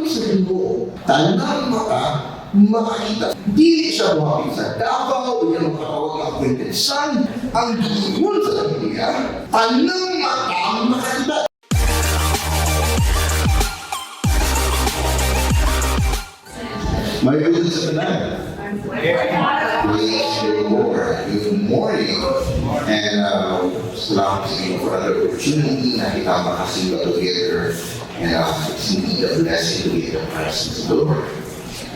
Ingon sa Ginoo, tanang mata makakita. Dili siya muhapit sa Davao, o niya makatawag ng appointed son. Ang giingon sa Biblia, tanang mata makakita. My goodness sa tanan. Praise the Lord. Good morning. And salamat sa inyo for another opportunity na kita makasimba together. And it's indeed a blessing to be in the presence of the Lord.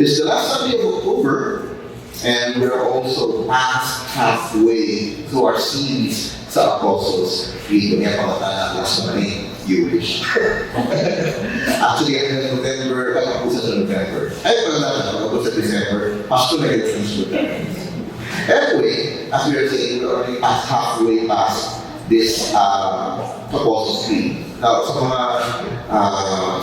It's the last Sunday of October, and we're also past halfway through our series sa Apostles' Creed. Kaya pangatana, last na ni, you wish. Actually, ang November, katapusan sa November. Ay, pala na, katapusan sa December. Pasko na yun. Anyway, as we are saying, we're already past halfway past this Apostles' Creed. Now, sa mga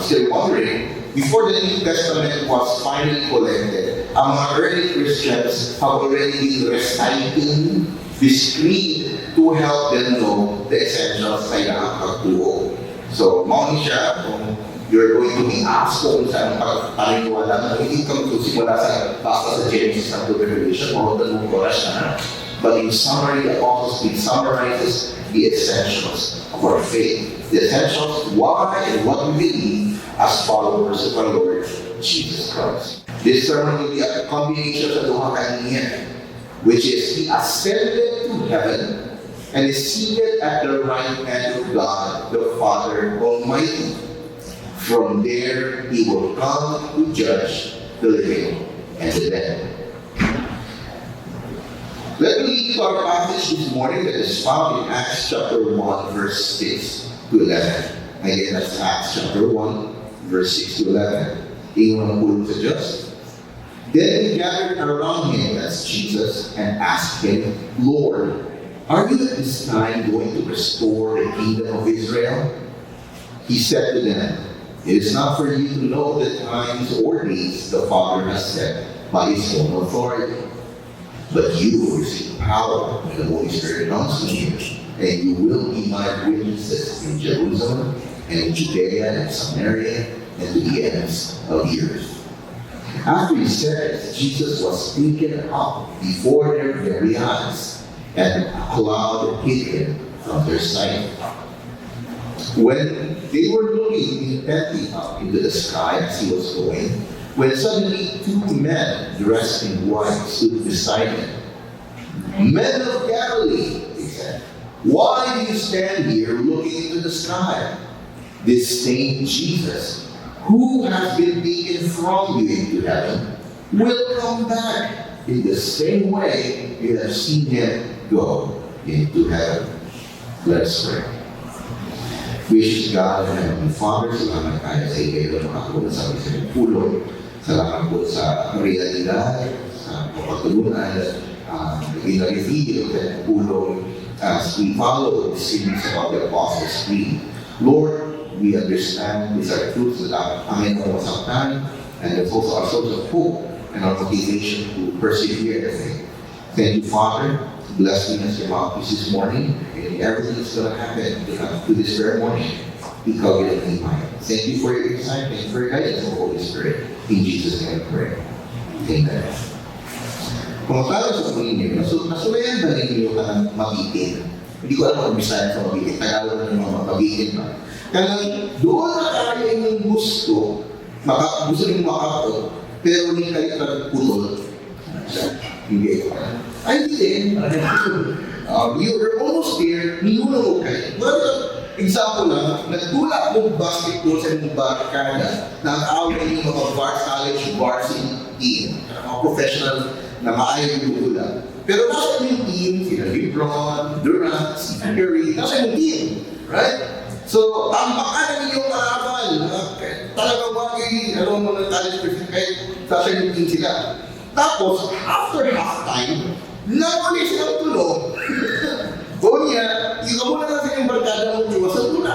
still wondering, before the New Testament was finally collected, ang mga early Christians have already been reciting this creed to help them know the essentials sa ilang pagtuo. So, mao ni siya kung you're going to be asked kung saan pagpaniniwala mo, hindi ka magsusimula sa basta sa Genesis up to Revelation, mo mong oras na. But in summary, the Apostles' Creed summarizes the essentials of our faith. The essentials, why and what we believe as followers of our Lord Jesus Christ. This sermon will be a combination sa duha kaniya, which is He ascended to heaven and is seated at the right hand of God, the Father Almighty. From there, He will come to judge the living and the dead. Let me lead to our passage this morning that is found in Acts chapter 1, verse 6 to 11. Again, that's Acts chapter 1, verse 6 to 11. Ingon ang pulong sa Diyos. Then they gathered around him, that's Jesus, and asked him, "Lord, are you at this time going to restore the kingdom of Israel?" He said to them, "It is not for you to know the times or dates the Father has set by his own authority. But you will receive power when the Holy Spirit comes to you, and you will be my witnesses in Jerusalem and in Judea and Samaria and to the ends of the earth." After he said this, Jesus was taken up before their very eyes, and a cloud hid him from their sight. When they were looking intently up into the sky as he was going, when suddenly two men dressed in white stood beside him. "Men of Galilee," they said, "why do you stand here looking into the sky? This same Jesus, who has been taken from you into heaven, will come back in the same way you have seen him go into heaven." Let's pray. Gracious God and Heavenly Father, salamat kaayo sa iyo makatulong sa aming pulong. Salamat po sa realidad, sa pagtulunan gina-reveal sa pulong as we follow the series about the Apostles' Creed. Lord, we understand these are truths that are amin ang masaktan, and it's also our source of hope and our motivation to persevere in the faith. Thank you, Father. Bless me as your mouthpiece this morning, and everything that's going to happen to this very morning, ikaw yun ang himay. Thank you for your insight, thank you for your guidance, O Holy Spirit. In Jesus' name I pray. Amen. Kung tayo sa ninyo, nasulayan ba ninyo ka ng mabitin? Hindi ko alam kung Bisaya sa mabitin. Tagalog na ng mga mabitin ba? Kanang doon na kaya inyong gusto, gusto niyo makapot, pero hindi kayo putol. Hindi. Ay, hindi din. You're almost there, nilunong kayo. Well, example lang, nagtulak mo basketball sa inyong barkada na ang away yung mga college varsity team, mga professional na maayo yung tula. Pero nasa inyong team, sina LeBron, Durant, Stephen Curry, nasa inyong team. Right? So, tambakan ang inyong kalaban. Talagang bagay, ano mga college person, kahit nasa inyong team sila. Tapos, after halftime, naguli silang tulo. Unya, ikaw muna lang sa inyong barkada mo tiwa sa tula.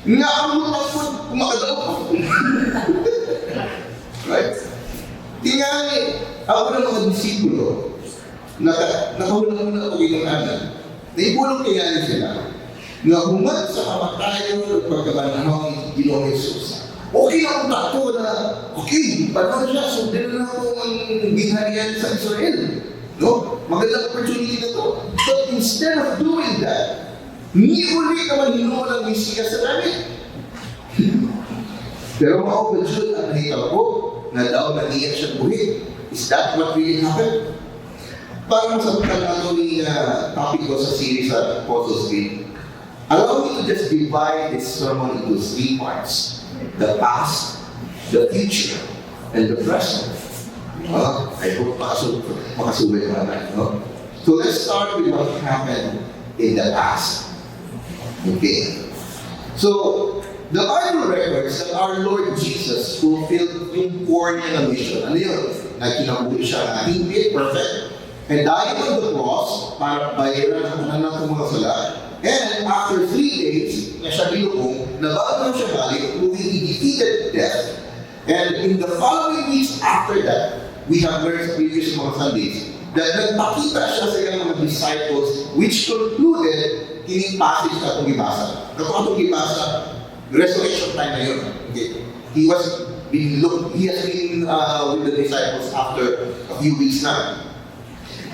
Nga ang mutang mo, kumakadaog pa. Right? Tingali, ako ng mga disipulo, nakahuna-huna ako yung anak, naibulong kaya sila, nga human sa kamatayon at pagkabanhaw ni Ginoong Jesus. Okay lang ang takto na, okay, panahon siya, sundin na lang ako ang gingharian sa Israel. No? Magandang opportunity na to. But instead of doing that, niuli naman hinuon ang Mesiyas sa langit. Pero mao ba jud ang nahitabo nga daw na niya siya buhi? Is that what really happened? Para masabtan nato ni topic ko sa series sa Apostles' Creed, allow me to just divide this sermon into three parts: the past, the future, and the present. I hope makasubay ka na, no? So let's start with what happened in the past. Okay. So, the Bible records that our Lord Jesus fulfilled yung core niya na mission. Ano yun? Nagkinabuhi siya na hindi perfect and died on the cross para bayaran ang tanan ng mga sala. And after 3 days na siya gilubong, nabangon siya balik, proving he defeated death. And in the following weeks after that, we have learned sa previous mga Sundays, that nagpakita siya sa iyang mga disciples, which concluded kining passage na atong gibasa. Kato atong gibasa, resurrection time na yun. Okay. He has been with the disciples after a few weeks na.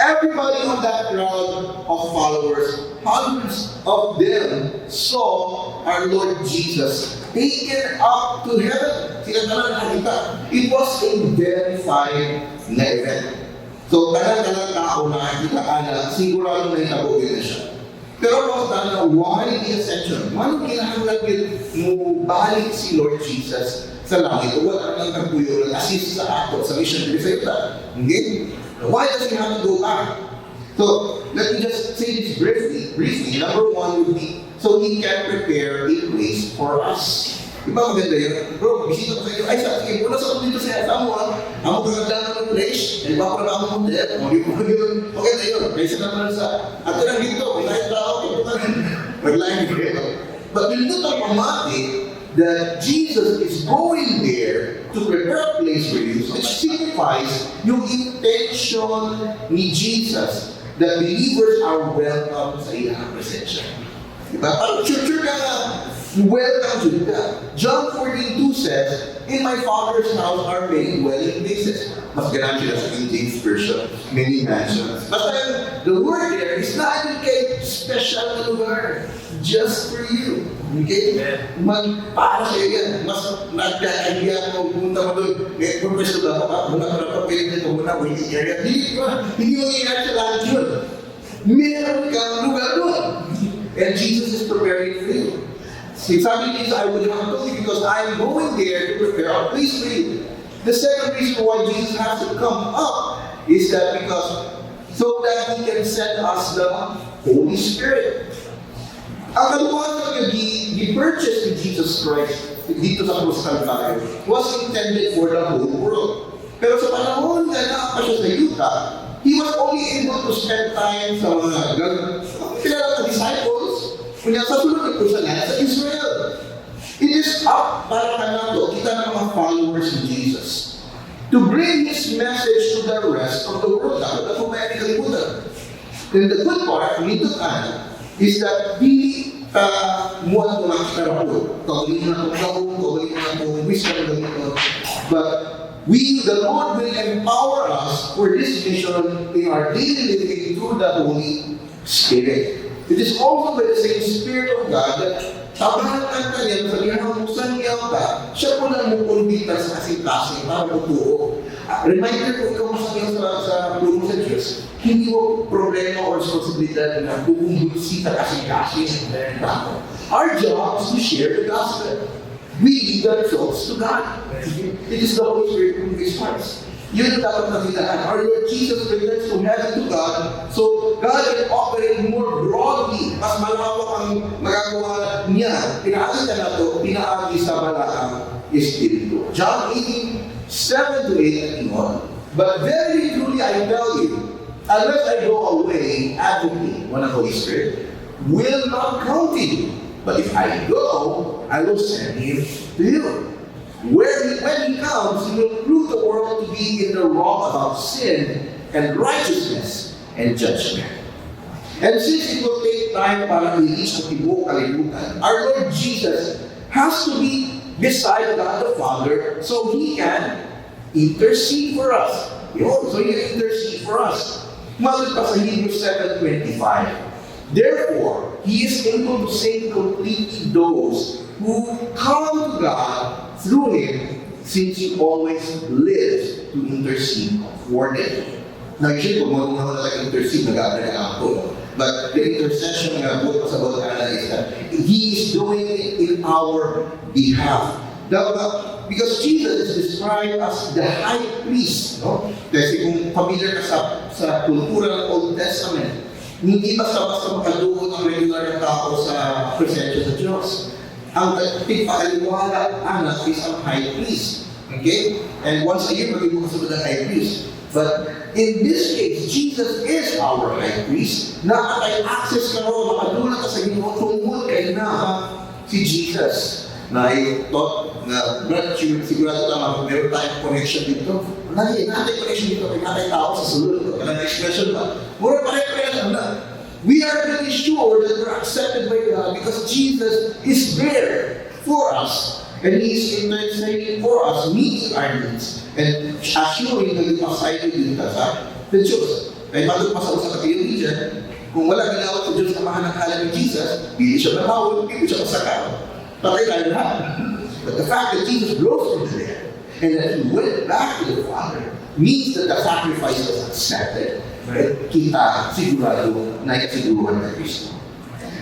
Everybody on that crowd of followers, hundreds of them, saw our Lord Jesus taken up to heaven. Sila tanan nakita. It was a verified na event. So, tanan-tanan tao nakakita ka na sigurado nahitabo gyud na siya. Pero pangutana, why the ascension? Nganong kinahanglan gyud mo balik si Lord Jesus sa langit? Wala nang tagpuyo nag-assist sa ato sa mission diri sa yuta. Okay? Why does he have to go back? So, let me just say this briefly. Briefly, number one would be, so he can prepare a place for us. Di ba maganda yun? Bro, bisita ko sa inyo. Ay, sa sige, muna sa dito sa amo ha. Amo kaganda ng place. Di ba ko na ako hotel? O, di ba yun? Maganda yun. Kaysa naman sa, ato lang dito, kung tayo tao, ito ka maglain kayo. But nindot ang pamati that Jesus is going there to prepare a place for you, which signifies yung intention ni Jesus that believers are welcome sa iyang presensya. Diba? Parang sure ka nga, welcome jud ka. John 14:2 says, "In my Father's house are many dwelling places." Mas ganahan sila sa King James Version, many mansions. Basta yung, the word there is not even kay special na lugar. Just for you. Okay? Mag, para sa'yo yan. Mas nagkakahiya mo, pumunta mo doon. Eh, professor ba ka? Muna ka na pa, pwede ka muna, waiting area. Hindi ba? Hindi mangyayari sa langit yun. Meron kang lugar doon. And Jesus is preparing for you. Sabi ni Jesus, "I would have told you because I am going there to prepare a place for you." The second reason why Jesus has to come up is that because so that He can send us the Holy Spirit. Ang kaluwasan nga gi-purchase ni Jesus Christ dito sa Krus Calvario was intended for the whole world. Pero sa panahon na naa pa siya sa yuta, He was only able to spend time sa mga kilala na disciples. Kunya sa sulod ng sa sa Israel. It is up para kanato, kita ng mga followers ni Jesus, to bring His message to the rest of the world. Dapat ako may kalibutan. Then the good part, nindot ana, is that dili ta muadto nga kita ra po. Kaugalingon na itong gahom, kaugalingon na itong wisdom gamiton. But we, the Lord will empower us for this mission in our daily living through the Holy Spirit. It is also by the same Spirit of God that tabangan ka niya sa iyang musangyaw ka, siya po lang mukumbita sa kasing-kasing para mutuo. Reminder ko ikaw masangyaw sa pulong sa Diyos, hindi mo problema o responsibilidad na kukumbinsi sa kasing-kasing tao. Our job is to share the gospel. We leave the results to God. It is the Holy Spirit who moves hearts. Yun ang dapat nakitaan. Our Lord Jesus returns to heaven to God so God can operate more broadly. Mas malawak ang magagawa niya. Pinaagi ka na to, pinaagi sa balaang Espiritu. John 18, 7 to 8 and on. "But very truly I tell you, unless I go away, Advocate, one of the Holy Spirit, will not come to you. But if I go, I will send him to you. When he comes, he will prove the world to be in the wrong about sin and righteousness and judgment." And since it will take time para i-reach ang tibuok kalibutan, our Lord Jesus has to be beside God the Father so He can intercede for us. Yun, so He can intercede for us. Matod pa sa Hebrews 7:25, "Therefore, He is able to save completely those who come to God through Him, since He always lives to intercede for them." Now, usually, pag mga mga nag-intercede, nag-ako, no? But the intercession nga buot pasabot ana is that He is doing it in our behalf. Dapat, because Jesus is described as the high priest, no? Kasi kung familiar ka sa kultura ng Old Testament, hindi basta-basta makaduol ang regular na tao sa presensya sa Diyos. Ang tigpakaliwala ana is ang high priest. Okay? And once a year, magiging kasunod ang high priest. But in this case, Jesus is our high priest. Naa kay access karon, makaduol ka sa Ginoo tungod kay naa si Jesus. Na I thought na, Brad, sigurado tama, meron tayong connection dito. Naa tay connection dito, kay naa tay tao sa sulod. Kanang expression ba? Mura pare-parehas ang na. We are really sure that we're accepted by God because Jesus is there for us. And He is interceding for us, meeting our needs, and assuring na yung din ka sa the Diyos. Kaya matod pa sa usa ka theologian, kung wala ginawat sa Diyos Amahan ang halad ni Jesus, dili siya banhawon, dili siya pasakaw. Patay tayo lahat. But the fact that Jesus rose from the dead and that He went back to the Father means that the sacrifice was accepted. At kita sigurado na kasiguruhan ng Kristo.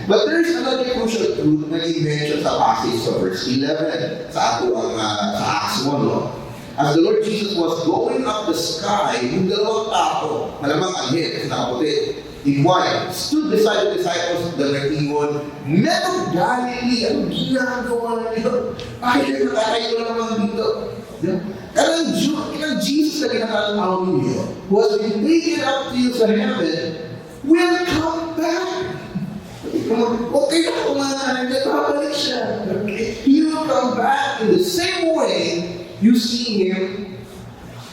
But there is another crucial truth na i-mention sa passage sa verse 11 sa ato ang sa Acts 1, no? As the Lord Jesus was going up the sky, yung dalawang tao, malamang anghel kasi nakaputi, in white, stood beside the disciples na nag-ingon, "Men of Galilee, anong ginagawa niyo? Bakit kayo nakatayo naman dito? Kanang, kanang Jesus na ginatanaw ninyo, who has been taken up to you sa heaven, will come back." Okay na kumain, babalik siya. Okay? He will come back in the same way you see Him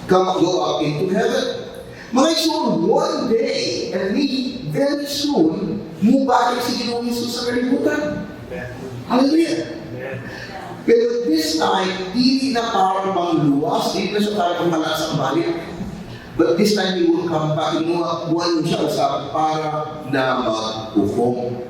come go up into heaven. Mga igsoon, one day, and maybe very soon, mubalik si Ginoong Jesus sa kalibutan. Hallelujah! Pero this time, dili na para pangluwas, dili na siya para pangmalasang balik. But this time, He will come back, muadto siya usab para na maghukom.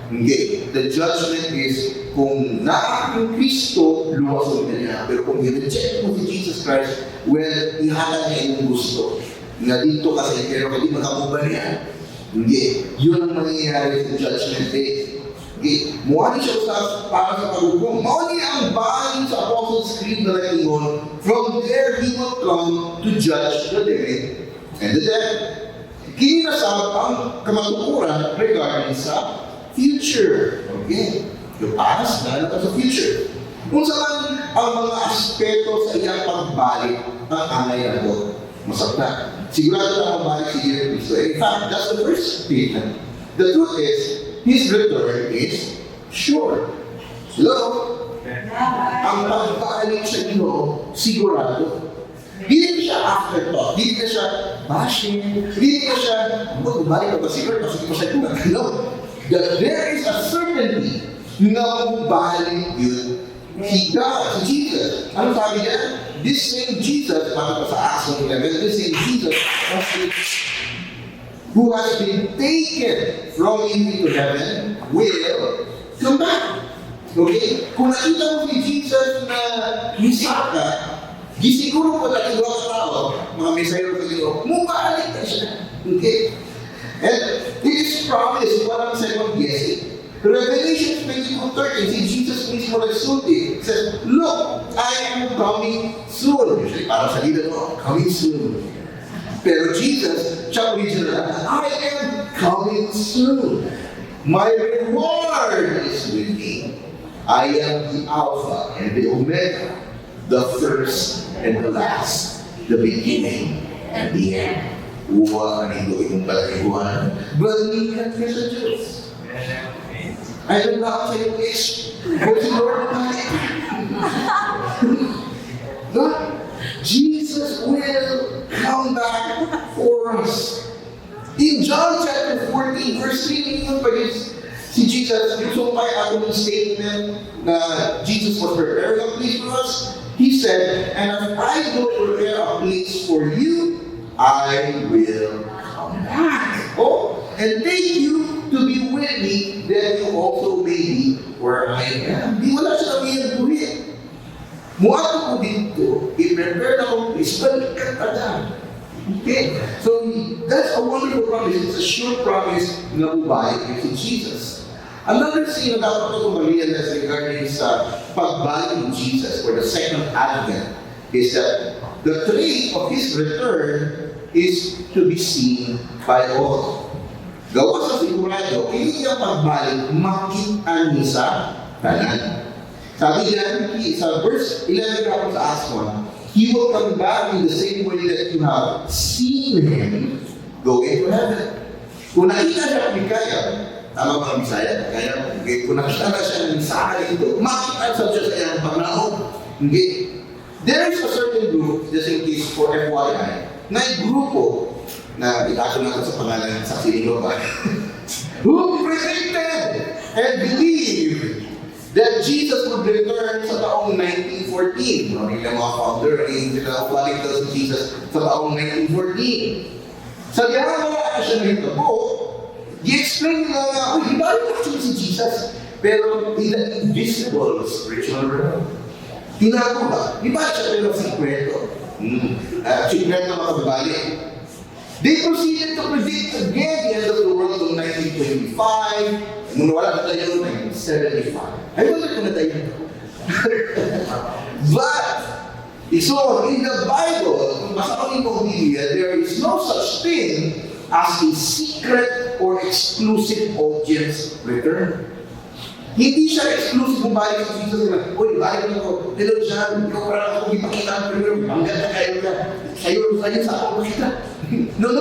Okay. The judgment is kung naa kang Kristo, luwason ka niya. Pero kung i-reject mo si Jesus Christ, well, ihatag niya imong gusto. Nga didto ka sa impyerno, kaya di makamuba niya. Hindi. Yun ang mangyayari sa judgment day. Okay. Muadto siya usab para sa paghukom. Mao ni ang bahin sa Apostles' Creed na nag-ingon, "From there He will come to judge the living and the dead." Kini na sab ang kamatuoran regarding sa future. Okay? The past, na sa future. Unsa man ang mga aspeto sa iyang pagbalik ang angay nato masabtan. Sigurado na mabalik si Jesus Cristo. In fact, that's the first statement. The truth is, His return is sure. Hello? Ang pagbalik sa Ginoo, sigurado. Dili siya afterthought. Dili na siya bashing. Dili na siya, "Oh, bumalik pa ba si Lord? Kasi ko siya No. That there is a certainty na bumalik yun si God, si Jesus. Ano sabi niya? This same Jesus, makita sa Acts 1:11, this same Jesus who has been taken from you into heaven will come back. Okay? Kung nakita mo si Jesus na misaka, gisiguro mo na duha ka tao, mga mensahero sa Ginoo, mubalik na siya. Okay? And this promise, walang second guessing. Revelation 22:13, si Jesus mismo nagsulti, says, "Look, I am coming soon." Usually, parang sa leader, no? "Coming soon." Pero Jesus, siya original, "I am coming soon. My reward is with me. I am the Alpha and the Omega, the first and the last, the beginning and the end." Uwa, kanino imong balahibuan? Balikan ka sa Diyos. Ay, naglaot sa iyong ex. O si Lord bumalik. No? Jesus will come back for us. In John chapter 14, verse 3, ingon pa yun, Si Jesus, yung sumpay atong statement na Jesus was preparing a place for us, He said, "And if I go prepare a place for you, I will come back. Oh, and take you to be with me, that you also may be where I am." Di wala siya nabiyang buhi. Muadto ko didto, i-prepare na akong place, balikan ta na. Okay? So, that's a wonderful promise. It's a sure promise na mubalik si Jesus. Another thing na dapat ko ma-realize regarding sa pagbalik ni Jesus or the second advent is that the trait of His return is to be seen by all. Gawas sa sigurado, kini niyang pagbalik, makita ni sa tanan. Sabi niya, sa verse 11 ako sa Acts 1, "He will come back in the same way that you have seen Him go into heaven." Kung nakita siya kami kaya, tama ba ang Bisaya? Kaya, okay, kung nakita na siya ng saka dito, makita sa siya sa iyang pagnaog. Okay. There is a certain group, just in case for FYI, na grupo na itago natin sa pangalan sa sino ba, who predicted and believed that Jesus would return sa taong 1914. No, nila mga founder, ay sila balik daw si Jesus sa taong 1914. Sa diha wala na siya nahitabo, i-explain nila nga, "Uy, di ba actually si Jesus?" Pero in the invisible spiritual realm. Tinago ba? Di ba siya pero sikreto? Sikreto makagbalik. They proceeded to predict again the end of the world noong 1925. Nung nawala na tayo, 1975. Ay, wala ko na tayo. But, so in the Bible, kung basa ko ang Biblia, there is no such thing as a secret or exclusive audience return. Hindi siya exclusive kung balik si Jesus na, "Uy, balik na ako. Hello, John, ikaw parang ako ipakita ang pero ang ganda kayo ka. Sa'yo, sa'yo sa ako makita." No.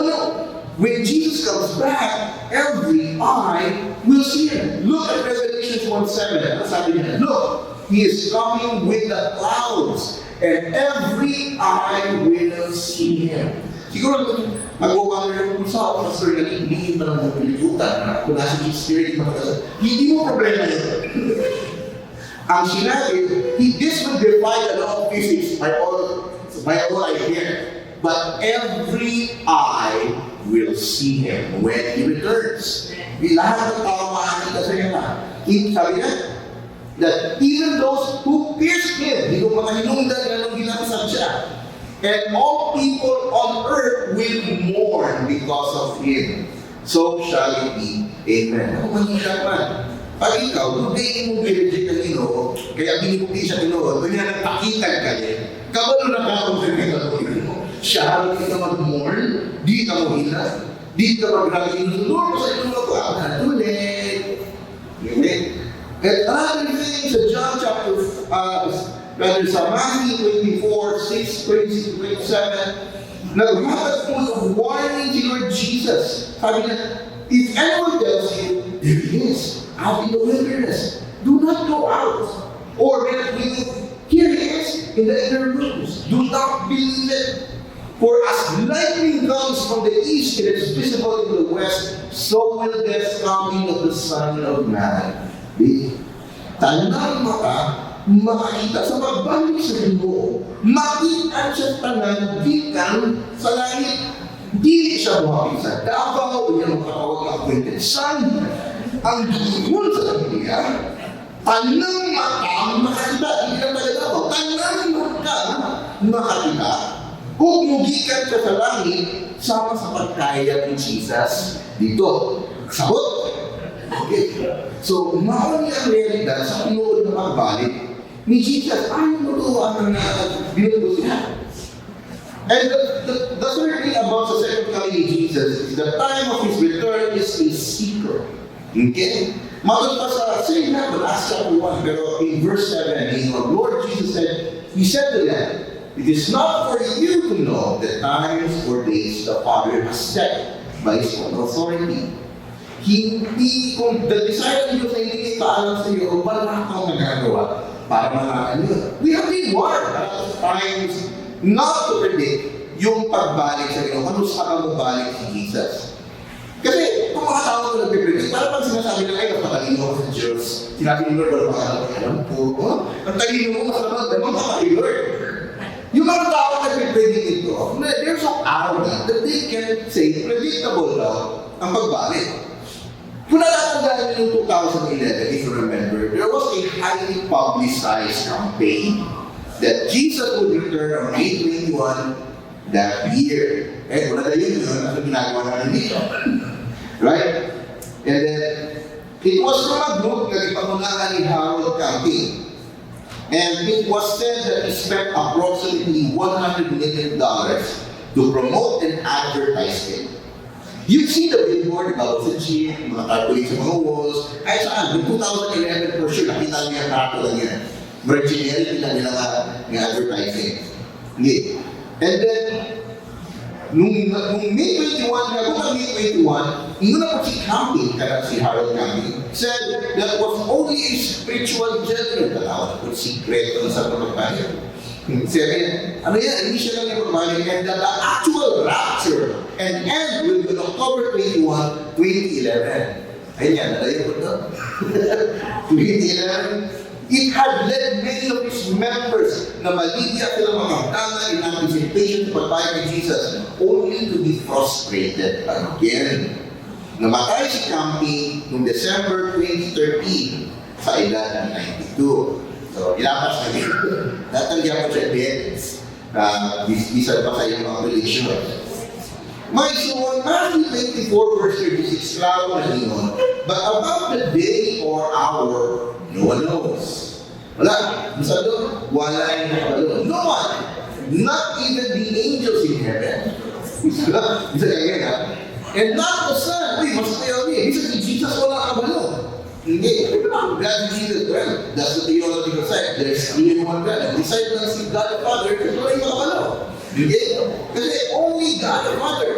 When Jesus comes back, every eye will see Him. Look at Revelation 1:7. Ano sabi niya? "Look, He is coming with the clouds, and every eye will see Him." Siguro, mag-wonder kung sa ako, Pastor, naliliin pa ng piliputan na kung nasa Jesus Spirit, hindi mo problema yun. Ang sinabi, this will defy the law of physics by all I hear. But every eye will see Him when He returns. Lahat ng tao makakita sa inyo na. Sabi niya, that even those who pierced Him, hindi ko mga hinungdan na nung ginasab siya, and all people on earth will mourn because of Him. So shall it be. Amen. Ako mahirap man. Pag ikaw, kung di mo i-reject ang Ginoo, kaya binibukti siya Ginoo, kung niya nagpakita ka niya, kabalo na ka kung sa Ginoo. Siya, di ka mag-mourn, di ka mo hila, di ka mag-grabe Lord, sa inyo ko, ako na tulit. Okay? And another thing sa John chapter, rather sa Matthew 24, 6, 26, 27, naghatag po of warning si Lord Jesus. Sabi niya, "If anyone tells you, 'There he is, out in the wilderness,' do not go out. Or when you, 'Here he is in the inner rooms,' do not believe it. For as lightning comes from the east and is visible in the west, so will the coming of the Son of Man be." Tanang mata, makakita sa pagbalik sa Ginoo. Makita siya tanan gikan sa langit. Dili siya muhapit sa Davao, o niya makatawag ng appointed son. Ang giingon sa Biblia, tanang mata makakita, hindi lang taga Davao, tanang mata makakita, kung mugikan siya sa langit, sama sa pagkaya ni Jesus dito. Sabot? Okay. So, mao niya ang realidad sa tinuod na pagbalik ni Jesus. Ayaw mo to ang binuto siya. And the third thing about the second coming ni Jesus is the time of His return is a secret. Okay? Matod pa sa same na, but Acts chapter 1, pero in verse 7, Lord Jesus said, He said to them, "It is not for you to know the times or dates the Father has set by His own authority." Hindi, kung the desire ng Diyos na hindi ipaalam sa iyo, wala kang magagawa para malaman yun. We have been warned a lot of times not to predict yung pagbalik sa Ginoo. Ano sa ka mabalik si Jesus? Kasi kung mga tao tao na nagpipredict, parang pag sinasabi na, "Ay, mas matalino ako sa Diyos. Sinabi ni Lord, wala pa alam ko. Oh, ang talino mo, mas naman, naman ka kay Lord." Yung mga tao na nagpipredict ito, they're so arrogant that they can say predictable daw ang pagbalik. Kung natatandaan niyo noong 2011, if you remember, there was a highly publicized campaign that Jesus would return on May 21 that year. Eh, wala na yun yun, ano ginagawa natin dito? Right? And then, it was from a group na ipangunahan ni Harold Camping. And it was said that he spent approximately $100 million to promote and advertise it. You've seen the billboard, di ba? Sa jeep, mga tarpaulin sa mga walls. Kahit saan, noong 2011 for sure, nakita niyo yung tarpaulin yan. Very generic lang nila nga advertising. Hindi. And then, nung May 21, nga kung May 21, ingon na po si Camping, kaya si Harold Camping, said that was only a spiritual gentleman. Tanawa na po, sikreto na sa pagpapaya. Sabi niya, ano yan, hindi siya lang yung pagbalik, and that the actual rapture and end will be on October 21, 2011. Ayun yan, nalayo ko to. 2011, it had led many of his members na maligya silang makamtangan in anticipation sa pagbalik ni Jesus, only to be frustrated again. Namatay si Camping noong December 2013 sa edad ng 92. So, ilapas na din. Natanggihan ko siya evidence na bisan pa sa iyong mga prediction. My so on Matthew 24 verse 36, klaro na ingon, "But about the day or hour, no one knows." Wala. Basta doon, wala yung nakabalo. No one. Not even the angels in heaven. Bisa kaya ha? And not the Son. Uy, mas kaya ni. Bisa si Jesus wala kabalo. Hindi. God Jesus, well, that's the theological side. There's really one God. Decide lang si God the Father kasi wala yung makabalo. Hindi. Kasi only God the Father.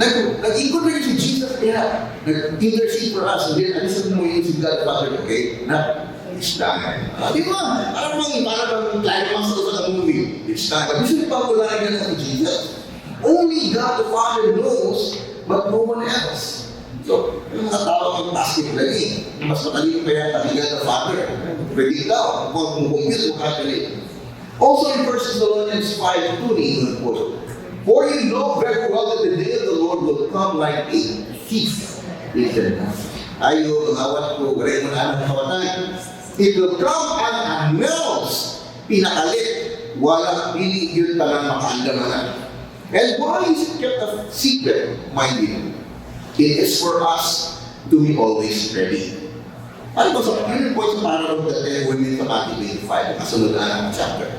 Nag-ikot rin si Jesus kaya nag-intercede for us. And then, ano sa mo yung si God the Father? Okay? Na, it's time. Ah, di ba? Parang bang climax ito sa movie. It's time. But gusto pa wala na si Jesus. Only God the Father knows, but no one else. So, yung mga tao ang basket lagi. Mas matalino pa yata si God the Father. Predict daw. Kung compute, kung calculate. Also in 1 Thessalonians 5:2, niingon po, "For you know very well that the day of the Lord will come like a thief in the night." Ayo, awat ko, gare mo na ang kawatan. It will come unannounced. Pinakalit. Wala, dili yun talang makaandam na. And why is it kept a secret, mind you? It is for us to be always ready. Ano ba sa, yun yung point sa parable of the 10 women sa Matthew 25, kasunod na ng chapter.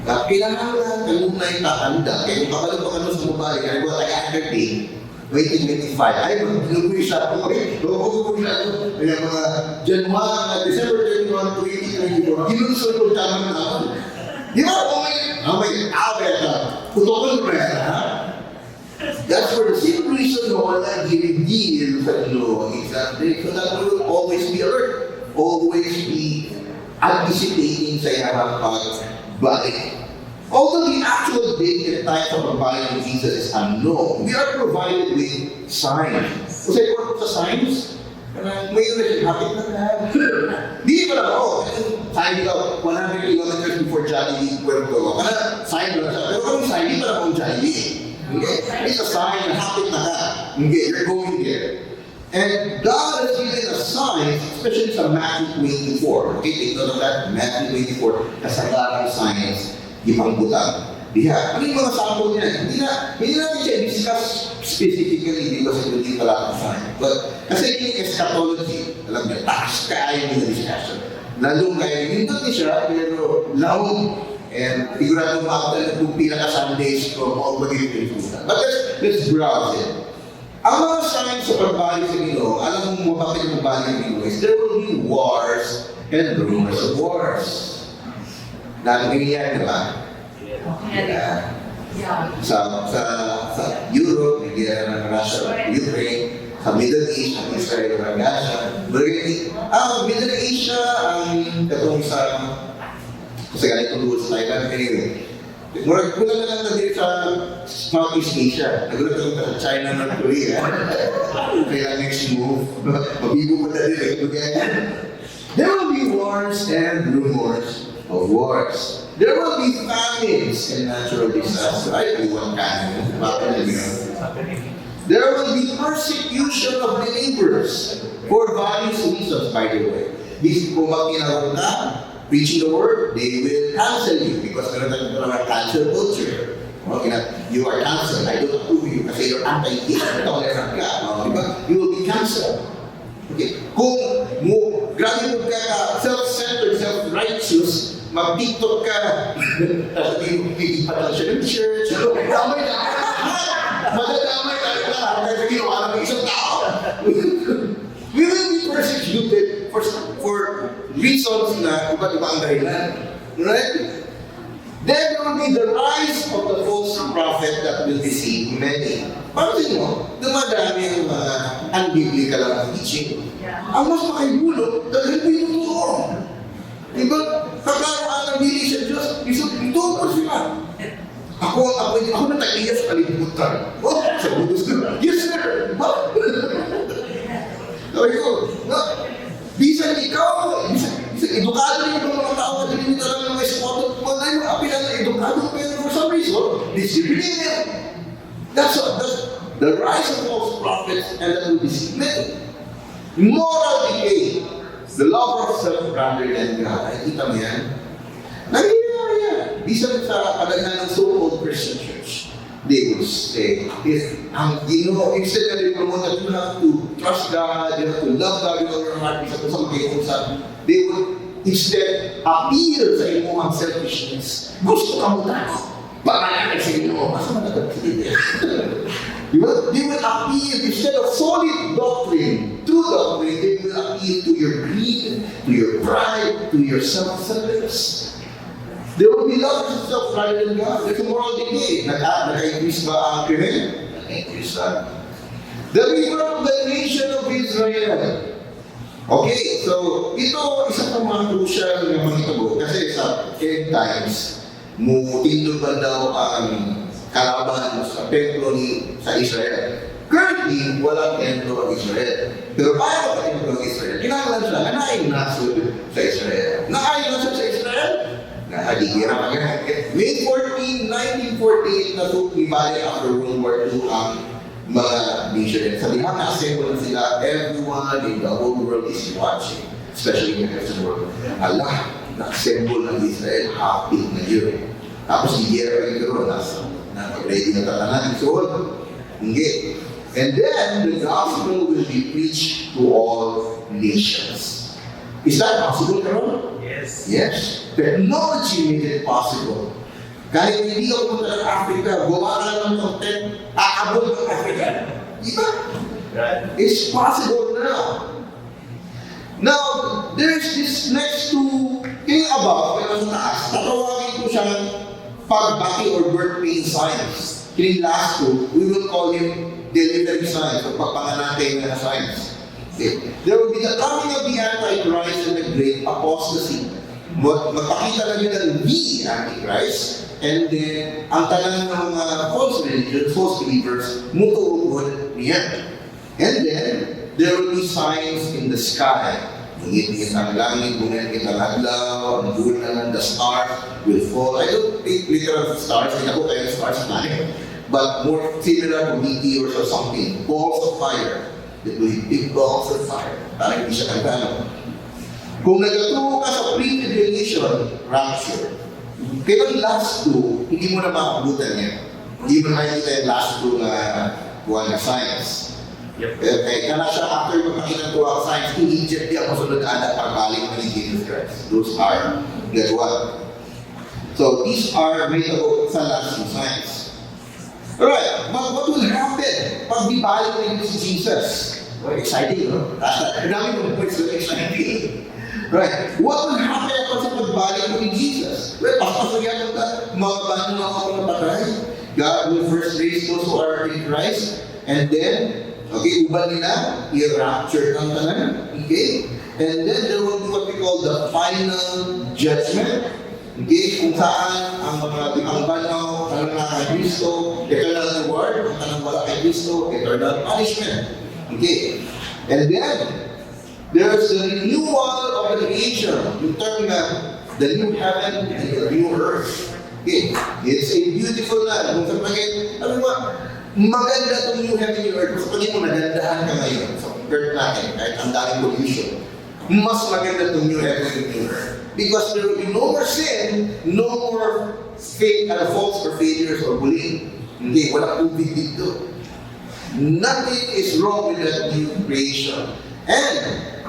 Na kailangan lang kanunay tatanda. Kaya kung kabalo pa kanu sa mobile, kaya ko tayo after day, 2025, ay, maglugoy siya ako. Eh, lugoy siya ako. Kaya mga January, December 31, 2024, ginunod ko tama na ako. Di ba? Oh my, ah, beta. Putokon mo na, ha? That's for the same reason na wala gireveal sa inyo ang exact date. So that we will always be alert. Always be anticipating sa iyang pagbalik. Although the actual date and time sa pagbalik ni Jesus is unknown, we are provided with signs. Kasi kung sa signs, kanang may yun hapit na na. Di ba na ako? Sign daw, 100 kilometers before Jollibee, Puerto. Kana, sign lang siya. Pero kung sign, di pa na akong Jollibee. Okay? It's a sign na hapit na ka. Okay, you're going there. And God has given us signs, especially sa Matthew 24. Okay, take note of that. Matthew 24, kasagarang signs, gipangbutang. Diha, ano yung mga sample niya? Hindi natin siya discuss specifically because it will take a lot of time. But kasi yung eschatology, alam niyo, taas kaayo yung discussion. Lalong kayo, nindot ni siya, pero lahom. And sigurado maabot na kung pila ka Sundays ko, mo magiging. But let's browse it. Ang mga signs sa pagbalik sa Ginoo, alam mo mo bakit magbalik ang Ginoo is there will be wars and rumors of wars. Dami ganyan, di ba? Yeah. Sa Europe, may gera ng Russia, Ukraine, sa Middle East, ang Israel at Gaza. Pero, ang Middle Asia, ang katong sa ganitong sa Thailand, anyway. Murag kulang na lang na dito sa Southeast Asia. Nagulat lang sa China, North Korea. Kaya next move, mabibo pa na din. Okay? There will be wars and rumors of wars. There will be famines and natural disasters. Ay, buwan ka na. There will be persecution of believers for various reasons, by the way. This kung magtinawag ka, preaching the word, they will cancel you because meron tayong tinatawag cancel culture. Okay na, you are canceled. I don't approve you kasi you're anti-tolerant ka. Oh, di ba? You will be canceled. Okay. Kung mo, grabe mo ka self-centered, self-righteous, mag-TikTok ka, tapos sabihin mo, lilipat lang siya ng church. Damay na. Madadamay tayo lahat kasi ginawa ng isang tao. We will be persecuted for reasons na iba't iba ang dahilan. Right? Then there will be the rise of the false prophet that will deceive many. Pansin mo, dumadami ang mga unbiblical ang teaching. Ang mas makahibulot, dahil tinuturo. Diba? Kakaroon ang dili sa Diyos, ituto sila. Ako na tag-iya sa kalibutan. Oh, sa butos na. Yes, sir! Ba? Sabi ko, no, bisan ikaw, bisan edukado rin yung mga tao, dili nila lang mga eskwatong, mga yung apila na edukado, pero for some reason, discipline. That's the rise of false prophets and that will deceive many. Moral decay. The love of self rather than God. Ay, kita mo yan? Nangyayari yan. Bisan sa kadaghan ng so-called Christian church, they would say, if ang Ginoo, instead na they promote that you have to trust God, you have to love God with all your heart, bisan kung sa magiging sa, they would instead appeal sa imong selfishness. Gusto ka mo tao. Pangalakad sa Ginoo. Asa man agad? They will appeal, instead of solid doctrine, true doctrine, they will appeal to your greed, to your pride, to your self-centeredness. There will be love of self rather than God. There's a moral decay. Nag-increase ba ang krimen? Nag-increase ba? The rebirth of the nation of Israel. Okay, so ito isa pa mga crucial na mahitabo kasi sa end times, mutindog ba daw ang kalaban sa templo ni sa Israel. Currently, walang templo ang Israel. Pero para magka-templo ang Israel, kinahanglan siya nga naay nasod sa Israel. Naay nasod sa Israel? Nahaligyan pa nga. May 14, 1948 na ibalik after World War II ang mga nation. Sa diha na-assemble na sila, everyone in the whole world is watching, especially in the Western world. Ala, na-assemble ng Israel, happy na yun. Tapos giyera yung karon, nasa na ready na tatanan. So, hindi. And then, the gospel will be preached to all nations. Is that possible, karon? Yes. Yes. Technology made it possible. Kahit hindi ka pumunta ng Africa, gawa ka lang ng content, aabot ng Africa. Diba? Right. It's possible now. Now, there's this next to, kaya above, pero sa taas, tatawagin ko siyang pagbati or birth pain signs. Kini last two, we will call him delivery signs o pagpanganakay na signs. Okay. There will be the coming of the Antichrist and the great apostasy. Magpakita na yun ng the Antichrist, and then ang tanan ng mga false religion, false believers, mutuod niya. And then, there will be signs in the sky. Mungit-ngit ang langit, mungit-ngit ang adlaw, ang bulan, the stars will fall. I don't think literal stars, hindi ako kayo stars planet, but more similar to meteors or something. Balls of fire. It will be big balls of fire. Parang hindi siya kanta, no? Kung nagatuo ka sa pre-tribulation rapture, pero yung last two, hindi mo na maabutan yan. Hindi mo na makikita yung last two na kuha na signs. Yep. Eh, kaya kana siya after magpakita to ang signs, immediately ang masunod ana pagbalik mo ni Jesus Christ. Those are gagawa. So these are made up sa last two signs. Alright, but what will happen pag di balik na si Jesus? Well, exciting, no? Ang dami mong points, so exciting. Right. What will happen kapag sa pagbalik mo ni Jesus? Well, paspasayan ka, mga bano na ako napatay. God will first raise those who are in Christ, and then, okay, uban nila, i-rapture ang tanan. Okay? And then there will be what we call the final judgment. Okay, kung saan ang banhaw, kanang naa kay Kristo, eternal reward, ang kanang wala kay Kristo, eternal punishment. Okay. And then, there's the renewal of the creation. Yung term na the new heaven and the new earth. Okay. It's a beautiful land. Kung sa pagin, ano ba, maganda itong new heaven and new earth. Kung sa pagin mo, nagandahan ka ngayon sa earth natin, kahit ang daming pollution. Mas maganda itong new heaven and new earth. Because there will be no more sin, no more fake, faults or failures or bullying. Hindi, walang COVID dito. Nothing is wrong with that new creation. And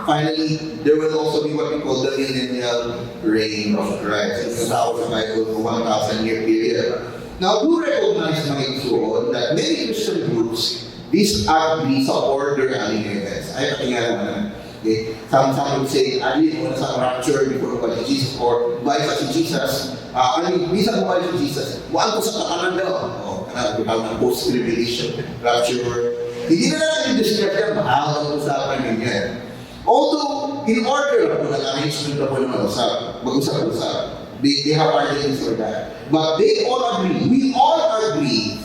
finally, there will also be what we call the millennial reign of Christ. It's tawag sa Bible, 1,000 year period. Now, do recognize, mga igsuon, that many Christian groups disagree sa order aning events. Ay, patingala na. Okay? Some would say, ali mo na sa rapture before mobalik si Jesus or balik sa si Jesus. I mean, bisan mobalik si Jesus, muadto sa katanan daw. Oh, kana tawag ng post-tribulation rapture. Hindi na lang yung describe yan, mahal ang usapan ninyo. Although, in order po ng arrangement na po naman usap, mag-usap-usap. They have arguments for that. But they all agree, we all agree,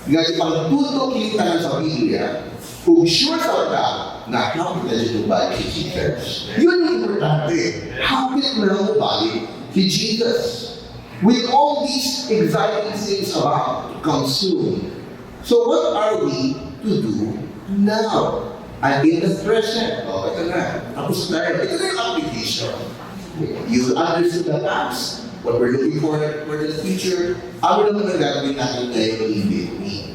nga ipangtuto kini tanan sa Biblia, kung sure sa ka na hapit na dito balik si Jesus. Yun yung importante. Hapit na mobalik si Jesus. With all these exciting things about to come soon. So what are we to do now? And in the present, oh, ito na. Tapos na tayo. Ito na yung application. You understood the past, what we're looking for the future. Ano naman ang gagawin natin ngayon in between?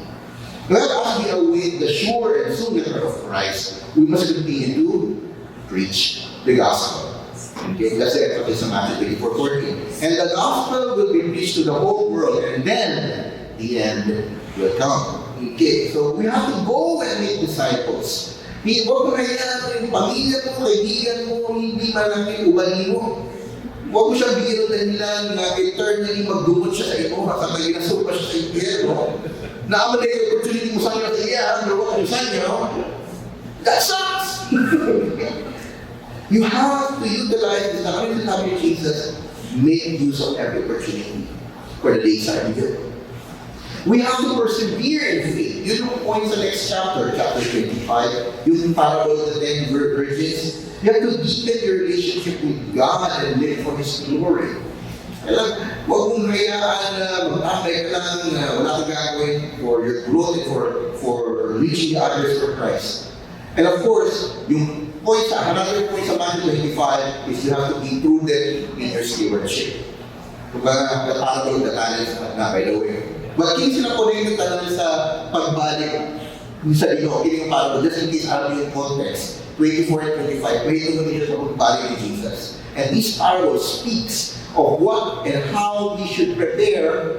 Well, as we await the sure and soon return of Christ, we must continue to preach the gospel. Okay, that's the emphasis of Matthew 24:14. And the gospel will be preached to the whole world, and then the end will come. Okay, so we have to go and make disciples. Di, huwag mo hayaan yung pamilya mo, kaibigan mo, hindi malaki, uban mo. Huwag mo siyang bigyan ng dahilan na eternally magdumot siya sa imo, sa may pa siya sa impyerno. Naa man yung opportunity mo sa sa iya, pero huwag mo sa inyo. That sucks! You have to utilize this. Ano yung sinabi ni Jesus? Make use of every opportunity for the days are evil. We have to persevere in faith. Yun yung point sa next chapter, chapter 25, yung parable of the 10 virgins. You have to deepen your relationship with God and live for His glory. Alam, huwag mong hayaan na magtambay ka lang na wala kang gagawin for your growth and for reaching the others for Christ. And of course, yung point sa, another point sa Matthew 25 is you have to be prudent in your stewardship. Kumbaga, the parable of the talents na, by the way. But kini sila connected tanan sa pagbalik sa Ginoo, kini yung parable, just in case alam niyo yung context. 24 and 25, wait mo niyo sa pagbalik ni Jesus. And this parable speaks of what and how we should prepare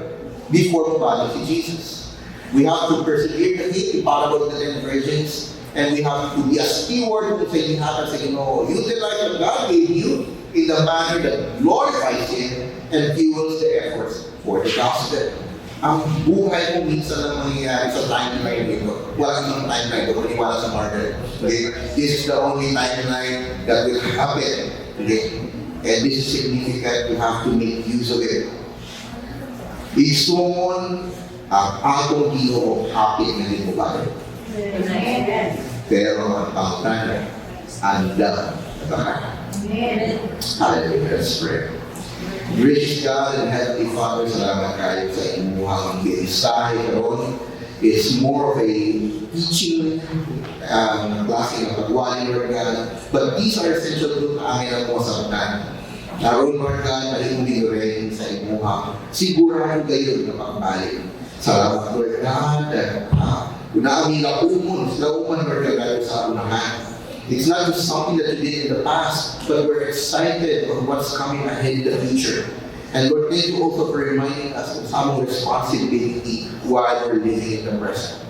before mabalik si Jesus. We have to persevere the faith, the parable of the 10 virgins, and we have to be a steward kung sa gihatag sa Ginoo. Utilize what God gave you in the manner that glorifies Him and fuels the efforts for the gospel. Ang buhay mo minsan lang mangyayari sa timeline nito. Walang ibang timeline. Huwag maniwala sa Marvel. Okay? This is the only timeline that will happen. Okay? And this is significant. You have to make use of it. Igsuon, ang atong Ginoo hapit na din mobalik. Amen. Pero ang pangutana, andam na ba ka? Amen. Hallelujah. Let's pray. Gracious God and Heavenly Father, salamat kaayo sa imuhang mensahe karon. It's more of a teaching klase ng pagwali, Lord God. But these are essential truth na amin ang mga sabtan. Karon, Lord God, mahimo rin sa imuhang sigurado kayo na pagbalik. Salamat, Lord God, kung naami laumon, lauman, Lord God, sa unahan. It's not just something that you did in the past, but we're excited on what's coming ahead in the future. And Lord, thank you also for reminding us of some responsibility while we're living in the present.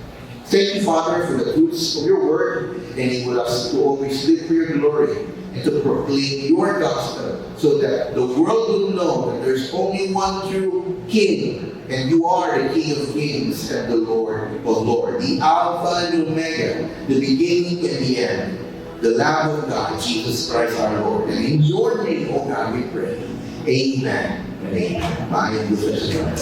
Thank you, Father, for the truths of your word. Enable us to always live for your glory and to proclaim your gospel so that the world will know that there's only one true King, and you are the King of Kings and the Lord of Lords, the Alpha and Omega, the beginning and the end, the Lamb of God, Jesus Christ our Lord. And in your name, O God, we pray. Amen. And amen. Maayong buntag sa tanan.